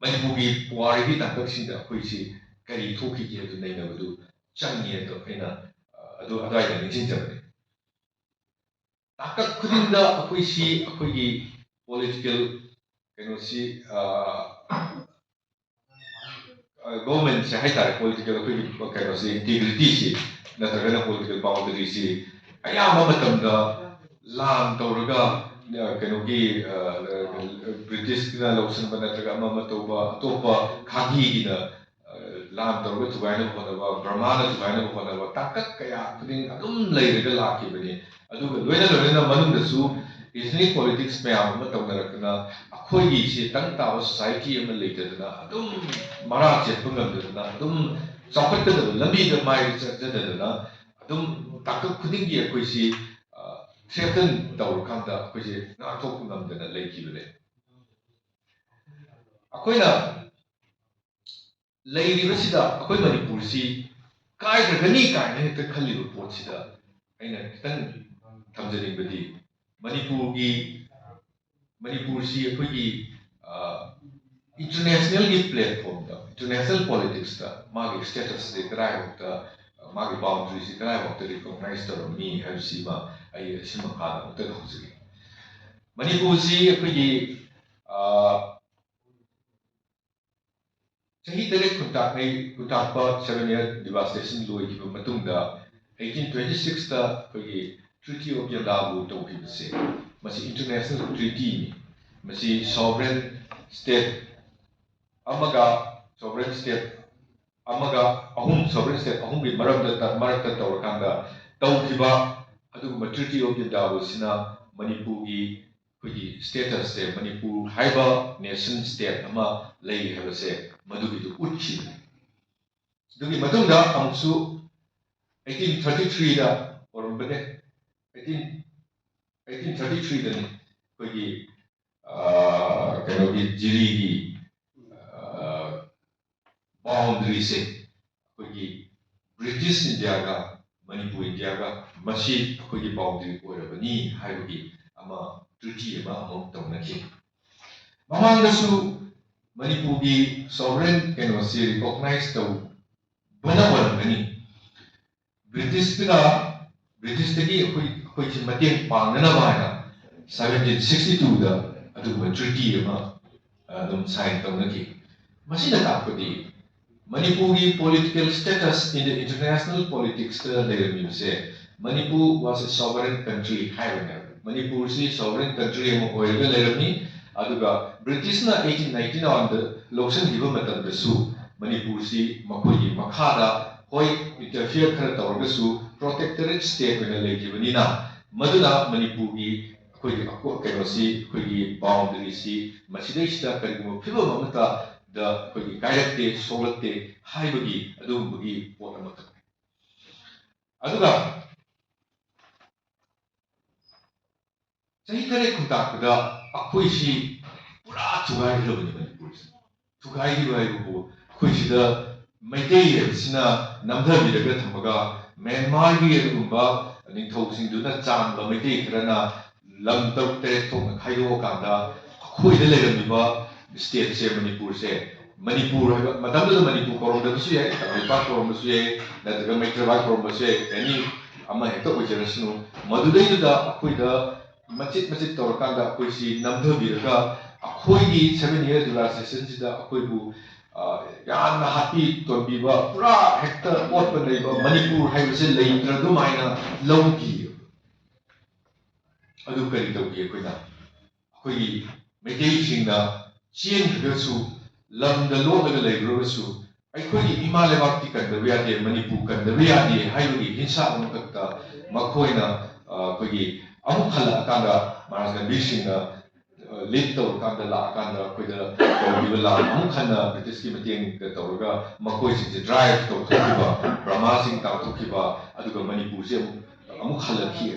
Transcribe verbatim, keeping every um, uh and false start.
ꯃꯅꯤꯄꯨꯔꯒꯤ ꯄꯨꯋꯥꯔꯤꯒꯤ ꯇꯥꯡꯀꯛꯁꯤꯡꯗ ꯑꯩꯈꯣꯏꯁꯤ ꯀꯔꯤ ꯊꯣꯛꯈꯤꯒꯦ ꯑꯗꯨ ꯅꯩꯅꯕꯗꯨ ꯆꯪꯉꯤ ꯑꯗꯣ ꯑꯩꯅ, ꯑ, ꯑꯗꯨ ꯑꯗꯨꯋꯥꯏꯗ ꯅꯤꯡꯁꯤꯡꯖꯕꯅꯤ꯫ ꯇꯥꯡꯀꯛ ꯈꯨꯗꯤꯡꯗ ꯑꯩꯈꯣꯏꯁꯤ ꯑꯩꯈꯣꯏꯒꯤ political ꯀꯩꯅꯣꯁꯤ, ꯑ, ꯑ, governmentꯁꯦ ꯍꯥꯏꯇꯥꯔꯦ, political ꯑꯩꯈꯣꯏꯒꯤ ꯀꯩꯅꯣꯁꯤ, integrityꯁꯤ ꯅꯠꯇ꯭ꯔꯒꯅ political boundaryꯁꯤ ꯑꯌꯥꯝꯕ ꯃꯇꯝꯗ ꯂꯥꯟ ꯇꯧꯔꯒ, ꯑ, ꯀꯩꯅꯣꯒꯤ, ꯑ, ꯑ, Britishꯅ ꯂꯧꯁꯤꯟꯕ ꯅꯠꯇ꯭ꯔꯒ ꯑꯃ ꯑꯃ ꯇꯧꯕ, ꯑꯇꯣꯞꯄ ꯈꯥꯒꯤꯒꯤꯅ, ꯑ, ꯂꯥꯟ ꯇꯧꯔꯒ ꯊꯨꯒꯥꯏꯅꯕ ꯍꯣꯠꯅꯕ, ꯕꯔꯃꯥꯅ ꯊꯨꯒꯥꯏꯅꯕ ꯍꯣꯠꯅꯕ, ꯇꯥꯡꯀꯛ ꯀꯌꯥ ꯈꯨꯗꯤꯡ ꯑꯗꯨꯝ ꯂꯩꯔꯒ ꯂꯥꯛꯈꯤꯕꯅꯤ꯫ ꯑꯗꯨꯒ ꯂꯣꯏꯅ ꯂꯣꯏꯅꯅ ꯃꯅꯨꯡꯗꯁꯨ ethnic politics ꯃꯌꯥꯝ ꯑꯃ ꯇꯧꯅꯔꯛꯇꯅ ꯑꯩꯈꯣꯏꯒꯤꯁꯤ ꯇꯪ ꯇꯥꯕ society ꯑꯃ ꯂꯩꯇꯗꯅ ꯑꯗꯨꯝ ꯃꯔꯥ ꯆꯦꯠꯄ ꯉꯝꯗꯗꯅ ꯑꯗꯨꯝ ꯆꯥꯎꯈꯠꯀꯗꯕ ꯂꯝꯕꯤꯗ ꯃꯥꯏ ꯆꯠꯆꯗꯗꯅ ꯑꯗꯨꯝ ꯇꯥꯡꯀꯛ ꯈꯨꯗꯤꯡꯒꯤ ꯑꯩꯈꯣꯏꯁꯤ, ꯑ, threaten ꯇꯧꯔꯀꯥꯟꯗ ꯑꯩꯈꯣꯏꯁꯦ ꯉꯥꯛꯊꯣꯛꯄ ꯉꯝꯗꯅ ꯂꯩꯈꯤꯕꯅꯦ꯫ ꯑꯩꯈꯣꯏꯅ ꯂꯩꯔꯤꯕꯁꯤꯗ ꯑꯩꯈꯣꯏ ꯃꯅꯤꯄꯨꯔꯁꯤ ꯀꯥꯏꯈ꯭ꯔꯒꯅꯤ ꯀꯥꯏꯅ ꯍꯦꯛꯇ ꯈꯜꯂꯤꯕ ꯄꯣꯠꯁꯤꯗ ꯑꯩꯅ ꯈꯤꯇꯪ ꯊꯝꯖꯅꯤꯡꯕꯗꯤ, ꯃꯅꯤꯄꯨꯔꯒꯤ, ꯃꯅꯤꯄꯨꯔꯁꯤ ꯑꯩꯈꯣꯏꯒꯤ, ꯑ, internationalꯒꯤ platformꯗ, international politicsꯇ ꯃꯥꯒꯤ statusꯁꯦ ꯀꯗꯥꯏꯐꯥꯎꯇ, ꯃꯥꯒꯤ boundaryꯁꯤ ꯀꯗꯥꯏꯐꯥꯎꯇ recognize ꯇꯧꯔꯝꯃꯤ ꯍꯥꯏꯕꯁꯤꯃ ꯑꯩ ꯁꯤ ꯃꯈꯥꯗ ꯑꯃꯨꯛꯇꯪ ꯍꯧꯖꯒꯦ꯫ ꯃꯅꯤꯄꯨꯔꯁꯤ ꯑꯩꯈꯣꯏꯒꯤ, ꯑ, ꯆꯍꯤ ꯇꯔꯦꯠ ꯈꯨꯟꯇꯥꯛꯉꯩ, ꯈꯨꯟꯇꯥꯛꯄ seven year devastation ꯂꯣꯏꯈꯤꯕ ꯃꯇꯨꯡꯗ eighteen twenty sixꯇ ꯑꯩꯈꯣꯏꯒꯤ Treaty of Yandabo ꯇꯧꯈꯤꯕꯁꯦ, ꯃꯁꯤ international treatyꯅꯤ꯫ ꯃꯁꯤ sovereign state ꯑꯃꯒ, sovereign state ꯑꯃꯒ ꯑꯍꯨꯝ, sovereign state ꯑꯍꯨꯝꯒꯤ ꯃꯔꯝꯗ ꯇ-, ꯃꯔꯛꯇ ꯇꯧꯔꯀꯥꯟꯗ ꯇꯧꯈꯤꯕ ꯑꯗꯨꯒꯨꯝꯕ Treaty of Yandaboꯁꯤꯅ ꯃꯅꯤꯄꯨꯔꯒꯤ ꯑꯩꯈꯣꯏꯒꯤ statusꯁꯦ, ꯃꯅꯤꯄꯨꯔ ꯍꯥꯏꯕ nation state ꯑꯃ ꯂꯩ ꯍꯥꯏꯕꯁꯦ ꯃꯗꯨꯒꯤꯗꯨ ꯎꯠꯈꯤꯕꯅꯤ꯫ ꯑꯗꯨꯒꯤ ꯃꯇꯨꯡꯗ ꯑꯃꯨꯛꯁꯨ eighteen thirty threeꯗ ꯑꯣꯏꯔꯝꯕꯅꯦ, eighteen, eighteen thirty threeꯗꯅꯤ ꯑꯩꯈꯣꯏꯒꯤ, ꯑ, ꯀꯩꯅꯣꯒꯤ ꯖꯤꯔꯤꯒꯤ, ꯑ, boundaryꯁꯦ ꯑꯩꯈꯣꯏꯒꯤ British Indiaꯒ ꯃꯅꯤꯄꯨꯔ Indiaꯒ ꯃꯁꯤ ꯑꯩꯈꯣꯏꯒꯤ boundary ꯑꯣꯏꯔꯕꯅꯤ ꯍꯥꯏꯕꯒꯤ ꯑꯃ treaty ꯑꯃ ꯑꯃꯨꯛ ꯇꯧꯅꯈꯤ꯫ ꯃꯃꯥꯡꯗꯁꯨ ꯃꯅꯤꯄꯨꯔꯒꯤ sovereign ꯀꯩꯅꯣꯁꯤ recognize ꯇꯧꯕꯅ ꯑꯣꯏꯔꯝꯒꯅꯤ꯫ ꯕ꯭ꯔꯤꯇꯤꯁꯇꯨꯅ, ꯕ꯭ꯔꯤꯇꯤꯁꯇꯒꯤ ꯑꯩꯈꯣꯏ, ꯑꯩꯈꯣꯏꯁꯤ ꯃꯇꯦꯡ ꯄꯥꯡꯅꯅꯕ ꯍꯥꯏꯅ seventeen sixty twoꯗ ꯑꯗꯨꯒꯨꯝꯕ treaty ꯑꯃ, ꯑ, ꯑꯗꯨꯝ sign ꯇꯧꯅꯈꯤ꯫ ꯃꯁꯤꯅ ꯇꯥꯛꯄꯗꯤ ꯃꯅꯤꯄꯨꯔꯒꯤ political status in the international politicsꯇ ꯂꯩꯔꯝꯃꯤꯕꯁꯦ, Manipur was a sovereign country ꯍꯥꯏꯕꯅꯦꯕ꯫ ꯃꯅꯤꯄꯨꯔꯁꯤ sovereign country ꯑꯃ ꯑꯣꯏꯔꯒ ꯂꯩꯔꯝꯃꯤ꯫ ꯑꯗꯨꯒ ꯕ꯭ꯔꯤꯇꯤꯁꯅ eighteen ninety oneꯗ ꯂꯧꯁꯤꯟꯈꯤꯕ ꯃꯇꯝꯗꯁꯨ ꯃꯅꯤꯄꯨꯔꯁꯤ ꯃꯈꯣꯏꯒꯤ ꯃꯈꯥꯗ, ꯍꯣꯏ, interfere ꯈꯔ ꯇꯧꯔꯒꯁꯨ, protectorate state ꯑꯣꯏꯅ ꯂꯩꯈꯤꯕꯅꯤꯅ, ꯃꯗꯨꯅ ꯃꯅꯤꯄꯨꯔꯒꯤ ꯑꯩꯈꯣꯏꯒꯤ ꯑꯀꯣ-, ꯀꯩꯅꯣꯁꯤ, ꯑꯩꯈꯣꯏꯒꯤ boundaryꯁꯤ ꯃꯁꯤꯗꯩꯁꯤꯗ ꯀꯔꯤꯒꯨꯝꯕ ꯐꯤꯕꯝ ꯑꯃꯠꯇꯗ ꯑꯩꯈꯣꯏꯒꯤ ꯀꯥꯏꯔꯛꯇꯦ, ꯁꯣꯛꯂꯛꯇꯦ ꯍꯥꯏꯕꯒꯤ ꯑꯗꯨꯒꯨꯝꯕꯒꯤ ꯄꯣꯠ ꯑꯃꯈꯛꯅꯤ꯫ ꯑꯗꯨꯒ ꯆꯍꯤ ꯈꯔꯒꯤ ꯈꯨꯟꯇꯥꯛꯄꯗ ꯑꯩꯈꯣꯏꯁꯤ ꯄꯨꯔꯥ ꯊꯨꯒꯥꯏꯈ꯭ꯔꯕꯅꯤ ꯃꯅꯤꯄꯨꯔꯁꯦ꯫ ꯊꯨꯒꯥꯏꯈꯤꯕ ꯍꯥꯏꯕꯕꯨ ꯑꯩꯈꯣꯏ ꯁꯤꯗ ꯃꯩꯇꯩ ꯍꯥꯏꯕꯁꯤꯅ ꯅꯝꯊꯕꯤꯔꯒ ꯊꯝꯃꯒ ꯃ꯭ꯌꯥꯟꯃꯥꯔꯒꯤ ꯑꯗꯨꯒꯨꯝꯕ ꯅꯤꯡꯊꯧꯁꯤꯡꯗꯨꯅ ꯆꯥꯟꯕ ꯃꯩꯇꯩ ꯈꯔꯅ ꯂꯝ ꯇꯔꯨꯛ ꯇꯔꯦꯠ ꯊꯣꯛꯅ ꯈꯥꯏꯗꯣꯛꯑꯀꯥꯟꯗ ꯑꯩꯈꯣꯏꯗ ꯂꯩꯔꯝꯃꯤꯕ stateꯁꯦ, ꯃꯅꯤꯄꯨꯔꯁꯦ, ꯃꯅꯤꯄꯨꯔ ꯍꯥꯏꯕ ꯃꯇꯝꯗꯨꯗ ꯃꯅꯤꯄꯨꯔ ꯀꯧꯔꯝꯗꯕꯁꯨ ꯌꯥꯏ, ꯀꯪꯂꯩꯄꯥꯛ ꯀꯧꯔꯝꯕꯁꯨ ꯌꯥꯏ, ꯅꯠꯇ꯭ꯔꯒ ꯃꯩꯇ꯭ꯔꯕꯥꯛ ꯀꯧꯔꯝꯕꯁꯨ ꯌꯥꯏ, any ꯑꯃ ꯍꯦꯛꯇ ꯑꯣꯏꯖꯔꯁꯅꯨ꯫ ꯃꯗꯨꯗꯩꯗꯨꯗ ꯑꯩꯈꯣꯏꯗ ꯃꯆꯤꯠ ꯃꯆꯤꯠ ꯇꯧꯔꯀꯥꯟꯗ ꯑꯩꯈꯣꯏꯁꯤ ꯅꯝꯊꯕꯤꯔꯒ ꯑꯩꯈꯣꯏꯒꯤ seven year realizationꯁꯤꯗ ꯑꯩꯈꯣꯏꯕꯨ, ꯑ, ꯌꯥꯝꯅ ꯍꯥꯠꯄꯤ ꯇꯣꯟꯕꯤꯕ, ꯄꯨꯔꯥ ꯍꯦꯛꯇ ꯑꯣꯠꯄ ꯅꯩꯕ ꯃꯅꯤꯄꯨꯔ ꯍꯥꯏꯕꯁꯦ ꯂꯩꯇ꯭ꯔ ꯑꯗꯨꯃꯥꯏꯅ ꯂꯧꯈꯤ꯫ ꯑꯗꯨ ꯀꯔꯤ ꯇꯧꯈꯤ ꯑꯩꯈꯣꯏꯅ? ꯑꯩꯈꯣꯏꯒꯤ ꯃꯩꯇꯩꯁꯤꯡꯅ ꯆꯦꯟꯈ꯭ꯔꯒꯁꯨ, ꯂꯝꯗ ꯂꯣꯠꯂꯒ ꯂꯩꯈ꯭ꯔꯒꯁꯨ, ꯑꯩꯈꯣꯏꯒꯤ ꯏꯃꯥ ꯂꯩꯕꯥꯛꯇꯤ ꯀꯟꯗꯕ ꯌꯥꯗꯦ, ꯃꯅꯤꯄꯨꯔ ꯀꯟꯗꯕ ꯌꯥꯗꯦ ꯍꯥꯏꯕꯒꯤ ꯍꯤꯟꯁꯥꯞ ꯑꯃꯈꯛꯇ ꯃꯈꯣꯏꯅ, ꯑ, ꯑꯩꯈꯣꯏꯒꯤ ꯑꯃꯨꯛ ꯍꯜꯂꯛꯑꯀꯥꯟꯗ ꯃꯍꯥꯔꯥꯖ ꯒꯥꯟꯙꯤ ꯁꯤꯡꯅ, ꯑ, lead ꯇꯧꯔꯀꯥꯟꯗ ꯂꯥꯛꯑꯀꯥꯟꯗ ꯑꯩꯈꯣꯏꯗ ꯇꯧꯈꯤꯕ ꯂꯥꯟ ꯑꯃꯨꯛ ꯍꯟꯅ ꯕ꯭ꯔꯤꯇꯤꯁꯀꯤ ꯃꯇꯦꯡꯒ ꯇꯧꯔꯒ ꯃꯈꯣꯏꯁꯤꯡꯁꯦ drive ꯇꯧꯊꯣꯛꯈꯤꯕ, ꯕ꯭ꯔꯍꯃꯥꯁꯤꯡ ꯇꯥꯟꯊꯣꯛꯈꯤꯕ, ꯑꯗꯨꯒ ꯃꯅꯤꯄꯨꯔꯁꯦ ꯑꯃꯨꯛ, ꯑꯃꯨꯛ ꯍꯜꯂꯛꯈꯤ꯫